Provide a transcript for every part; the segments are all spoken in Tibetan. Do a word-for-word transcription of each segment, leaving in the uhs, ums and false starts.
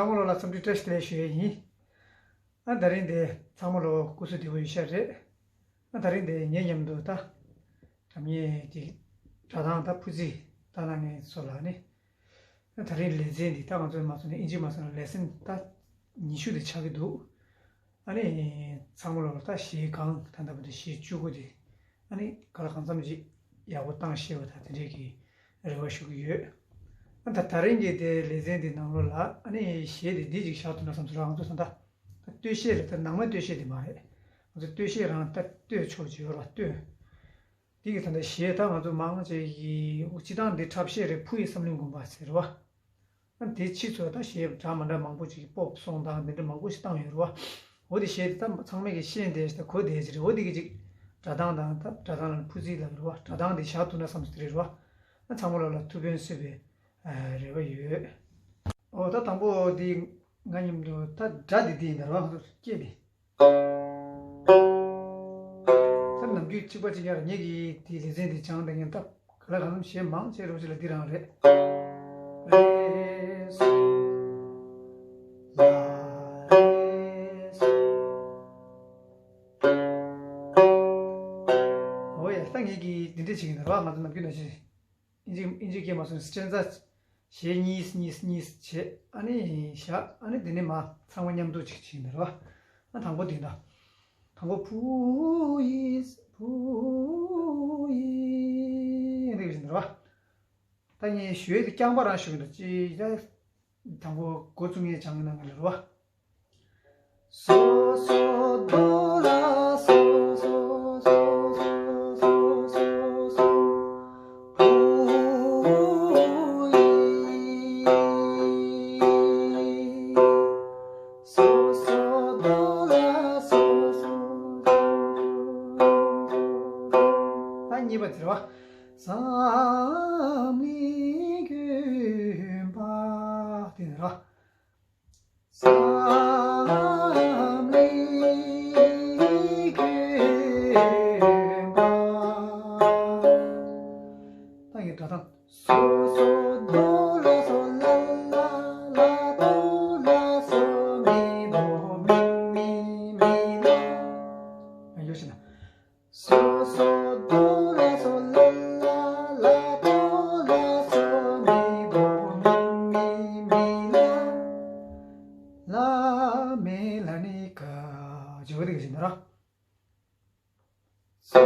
ཚང་མ་ལོ་ལ་འཚམས་འདྲི་བཀྲ་ཤིས་བདེ་ལེགས་ཞུ་ཡས་ཡིན། ཨ་ད་རིང་འདི་ཚང་མ་ལོ་སྐུ་གཟུགས་བདེ་པོ་ཡོད་ཤག་རེད། ཨ་ད་རིང་འདི་ངའི་མཉམ་དུ་ད་སྒྲ་སྙན་གྱི་སྒྲ་གདངས་ད་ཕུ་ཙི་ད་ན་ངེ་སོ་ལ་ནི། ཨ་ད་རིང་ལེ་ཚན་འདི་ད་ང་ཚོའི་མ་སོང་ནས་ཨིན་ཇི་མ་སོང་ན་ལེ་སན་ད་ཉི་ཤུ་དེ་ཆགས་ཀྱི་འདུག་ཨ་ནི་ཚང་མ་ལོ་ལ་ད་གཞས་གང་ད་ལྟ་བུ་དེ་གཞས་བཅུ་དགུ་དེ་ཨ་ནི་ག་ལ་གང་འཚམ་ཅིག་ཡག་པོ་བཏང་ཤེས་པ་ད་དེ་འདྲས་ཀྱི་རེ་བ་ཞུ་གི་ཡོད། ཨ་ད་ད་རིང་གི་དེ་ལེ་ཚན་དེ་ནང་ལོ་ལ་ཨ་ནི་གཞས་དེ་འདི་ཅིག་བཞག་ཐུབ་ན་བསམ་སོང་ར། ང་ཚོ་ད་ལྟ་ད་སྟོད་གཞས་ལ་ད་ནང་མའི་སྟོད་གཞས་དེ་མ་རེད། ང་ཚོ་སྟོད་གཞས་རང་ད་སྟོད་ཕྱོགས་ཅིག་ཡོད་ར་སྟོད། དེ་གི་ད་ལྟ་གཞས་ད་ང་ཚོ་མང་ཆེ་གི་སྤྱི་བཏང་འདི་འཁྲབ་གཞས་རེད། ཕུ་ཡི་བསམ་བློའི་དགོན་པ་ཟེར་བ། ཨ་དེ་ཕྱིས་སུ་ད་གཞས་འདྲ་མི་འདྲ་མང་པོ་ཅིག་པོབ་སོང་དང་འདི་འདྲ་མང་པོ་ཞིག་བཏང་ཡོད་རེད་བ། འོ་དེ་གཞས་དེ་ད་ཚང་མས་ཀྱི་ཤེས་བསྡད་ཤག་གོ་བསྡད་ཀྱི་རེད། འོ་དེ་གི་ཅིག་སྒྲ་གདངས་དང་ད་སྒྲ་གདངས་ལ་ཕུ་ཙི་ལབ་རེད་བ། སྒྲ་གདངས་དེ་བཞག་ཐུབ་ན་བསམ་སོང་དེ་རེད་བ། ཨ་ཚང་མ་ལོ་ལ་ཐུགས་ཕན་གསོས་པའི་ཨ་རེ་བ་ཡོད། འོ་ད་དང་པོ་དེ་ང་མཉམ་དུ་ད་སྒྲ་དེ་དེ་ཡིན་ད་རེད་བ། ང་ཚོ་སྐད་དེ། ད་ནམ་རྒྱུན་གཅིག་པ་གཅིག་རྐྱང་རེད། ངེད་ཀྱིས་དེའི་ལེ་ཚན་དེ་སྦྱངས་དང་ངས་ད་ག་ལ་གང་འཚམ་གཞས་མང་ཆེ་རོགས་ཅིག་ལ་འདི་རང་རེད། རེད་སོ། ལ་རེད་སོ། འོ་ཡ་ད་ངེད་ཀྱིས་འདི་འདྲས་བྱེད་ཀྱི་ཡིན་ད་རེད་བ། ང་ཚོ་ནམ་རྒྱུན་ནང་བཞིན། ཨིན་ཇི་ཨིན་ཇི་སྐད་མ་སོང་སྤྱན་རྩ་གཞས་གཉིས་གཉིས་གཉིས་བྱས་ཨ་ནི་བཞག་ཨ་ནི་དེ་ནས་མ་ཚང་མ་མཉམ་དུ་ཅིག་བྱིན་ནས་རོ། ཨ་དང་པོ་དེ་འདྲ། དང་པོ་ཕུ་ཡིས་ཕུ་ཡིས་འདི་བཞིན་རོ། ད་ངས་ཞུ་ཡས་དེ་རྐྱང་པ་རང་ཞུ་གི་འདུག་ཅི་ཡ། དང་པོ་འགོ་བཙུགས་ངས་སྦྱང་གི་ནང་གི་ལ་རོ། སོ་སོ་དོ་ལ་སོ་སོ་སོ་སོ་སོ་སོ་སོ། ཧུ་ཡི། སོ་སོ་དོ་ལ་སོ་སོ། ད་གཉིས་པ་དེ་རེད་བ། བསམ་ཡས་དགོན་པ་དེ་ནི་རེད་བ། བསམ་ཡས་དགོན་པ། ད་ཡི་སྒྲ་གདངས། སོ་སོ་དོ་ལ་སོ་ལ་ལ་ལ་དོ་ལ་སོ་མི་དོ་མི་མི་མི་ལ། ཡོད་ཕྱིན་ན། སོ་སོ་དོ་ལ་སོ་ལ་ལ་དོ་ལ་སོ་མི་དོ་མི་མི་མི་ལ། ལ་མི་ལ་ནི་ཀ་ཇི་བ་དེ་ག་ཞིག་ན་ར། སོ་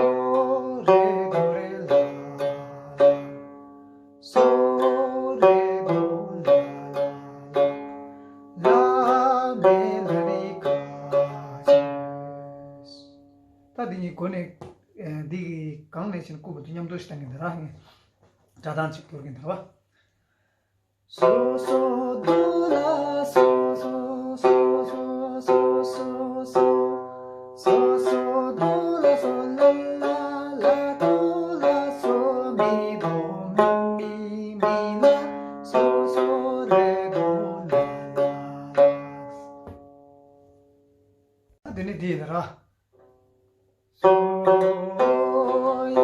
རེ་དོ་རེ་ལ་ལ། སོ་རེ་དོ་ལ་ལ་ལ། ལ་མི་ལ་ནི་ཀ་ཇི། ད་འདི་གཉིས་སྒོ་ནས་ཨ་འདི་གི་སྒང་ནས་ཕྱིན་བཀུག་པ་དེ་མཉམ་དུ་ཞིག་བཏང་གི་འདི་ར། སྒྲ་གདངས་གཅིག་སྐྱོར་གི་འདི་ར་བ། སོ་སོ་དོ་ལ་སོ་སོ་སོ་སོ་སོ་སོ། སོ་སོ་དོ་ལ་སོ་ལ་ལ་ལ་དོ་ལ་སོ་མི་དོ་མི་མི་མི་ལ། སོ་སོ་རེ་དོ་ལ་ལ་ལ། ད་འདི་ནི་འདི་ཡིན་ར། སོ་ཡ་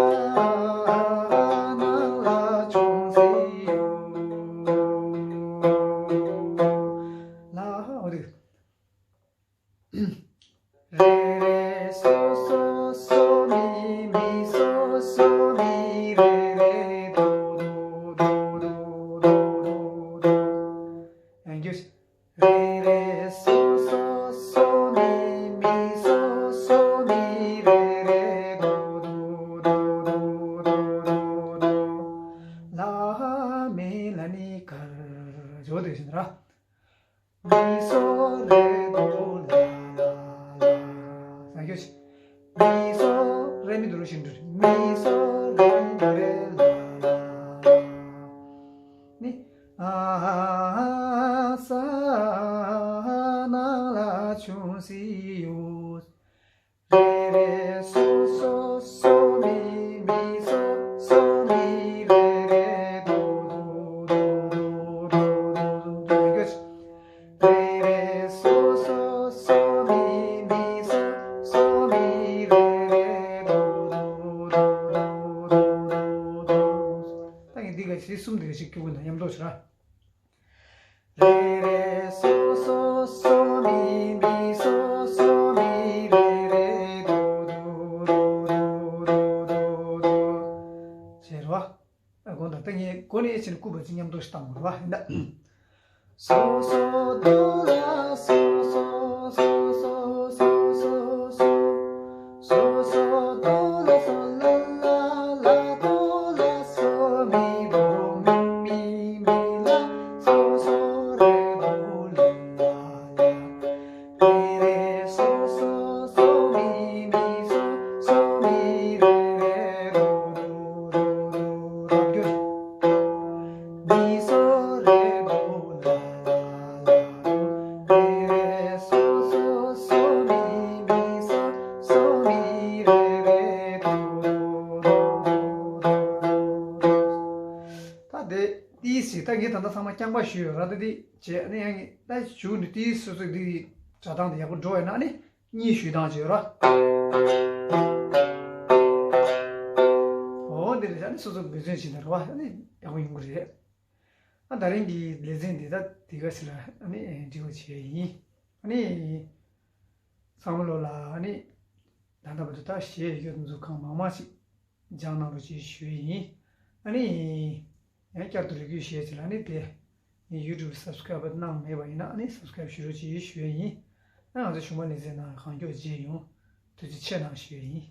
ནང་ལ་ཆུང་སི་ཡོ། ལ་འོ་དེ། རེ་རེ་སོ་སོ་སོ་མི་མི་སོ་སོ་མི་རེ་རེ་དོ་དོ་དོ་དོ། ཡང་རྒྱུ། རེ་རེ་སོ་སོ་སོ་མི་མི་སོ་སོ་མི་རེ་རེ་དོ་དོ་དོ། ལ་མི་ལ་ནི་ཀར་ཇོ་དེ་བཞིན་ར། མི་སོ་རེ་དོ་ལ་ལ་ལ། ཡང་རྒྱུ། མི་སོ་རེ་མི་དོ་རུ་བཞིན་དུ་མི་སོ་རེ་མི་དོ་རེ་ལ་ལ་ལ། ནི། ཨ་ས་ནང་ལ་ཆུང་སི་ཡོ། རེ་རེ་སོ་སོ་སོ་མི་མི་སོ་སོ་མི་རེ་རེ་དོ་དོ་དོ་དོ་དོ་དོ། རེ་རེ་སོ་སོ་སོ་མི་མི་སོ་སོ་མི་རེ་རེ་དོ་དོ་དོ་དོ་དོ། ད་ངས་འདི་ག་ཞིག་གསུམ་འདི་ག་ཞིག་སྐྱོ་གི་ན་མཉམ་དུ་ཞུ་ར། རེ་རེ་སོ་ གོ་ནས་ཡིན་ཕྱིན་སྐུ་བ་ཅི་མཉམ་དུ་བཏང་དགོས་རེད་བ། ཡིན་ད། སོ་སོ་དོ་ལ་སོ་སོ་སོ་སོ་སོ་སོ་སོ། སོ་སོ་དོ་ལ་སོ་ལ་ལ་ལ་དོ་ལ་སོ་མི་དོ་མི་མི་མི་ལ་སོ་སོ་རེ་དོ་ལ་ལ་ལ། མི་རེ་སོ་སོ་སོ་མི་མི་སོ་སོ་མི་རེ་རེ་རོ་རོ་རོ་རོ་རོ་རྒྱུ། མི་སོ་རེ་རོ་ལ་ལ་ལ་རོ། མི་རེ་སོ་སོ་སོ་མི་མི་སོ་སོ་མི་རེ་རེ་རོ་རོ་རོ་རོ་རོ། ད་དེ་ཏིས་ཞིག་ད་ངས་ད་ལྟ་ཚང་མ་རྐྱང་པ་ཞུས་ཡོད་ར། ད་དེ་བྱས་ཨ་ནི་ཡང་ངས་ད་ཞུ་ནི་ཏིས་སོ་སོ་དེ་སྒྲ་གདངས་དེ་ཡག་པོ་འགྲོ་ཡོད་ན་ཨ་ནི། གཉིས་ཞུས་སྟངས་བྱས་རོ། འོ་འདི་རེད། ཨ་ནི་སོ་སོ་འབད་བརྩོན་བྱས་ནས་རོ། ཨ་ནི་ཡག་པོ་ཡོང་གི་རེད། ཨ་ད་རིང་གི་ལེ་ཚན་འདི་ད་འདི་ག་ཟེར་ལ་ཨ་ནི་འབྲི་བ་བྱས་ཡིན། ཨ་ནི་ཚང་མ་ལོ་ལ་ཨ་ནི་ད་ལྟ་བར་དུ་ད་བྱས་ཡོད་མཁན་ཚོ་གང་མང་མང་ཞིག་སྦྱང་གནང་རོགས་ཞེས་ཞུ་ཡི་ཡིན། ཨ་ནི། ཡང་བསྐྱར་དུ་རེ་སྐུལ་ཞུ་ཡ་ཅིག་ལ་ཨ་ནི་དེ། ངའི་ཡུ་ཊུབ་སབ་སི་ཀ་རེབ་གནང་མེད་པ་ཡིན་ན་ཨ་ནི་སབ་སི་ཀ་རེབ་ཞུ་རོགས་ཞེས་ཞུ་ཡ་ཡིན། ཨ་ང་ཚོ་ཞུ་མ་ལེ་ཚན་ནང་གང་མགྱོགས་མཇལ་ཡོང་། ཐུགས་རྗེ་ཆེ་གནང་ཞུ་ཡ་ཡིན།